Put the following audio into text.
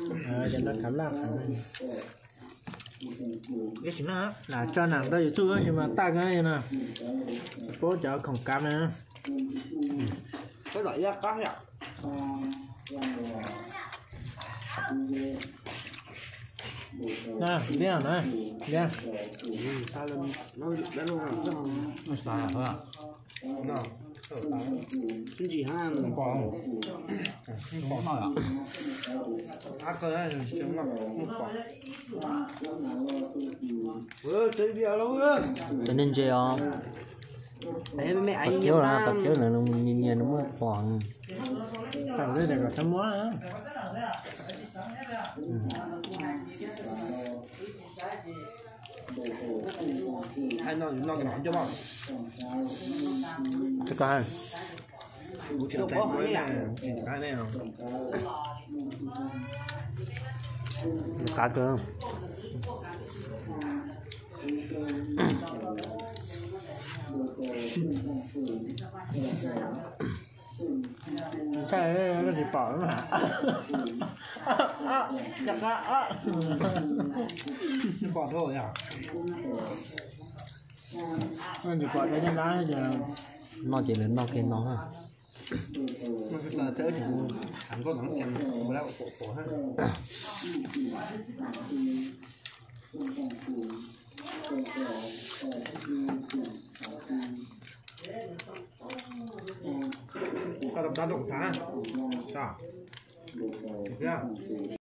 Cov no kav laj qhov no. Lam tso nram rau YouTube tab sis mas taj kawg no. Paub cov khoom kav na. Tiag na, tiag. Sib ntsis ha. Cov neeg ntse os. Pom kiab lawm, pom kiab lawm, nws nyias nyias nws muab pom. Tau li tias kom txhob muab. Koj qav kawg. Ntshai, tsis pom. Tsis pom dhau yom. Tsis pom dhau nyob dab. Noj ces lawv noj kiag no. Nkauj no ces mus lawm pom pom ha. Koj rov qab rau kuv tham.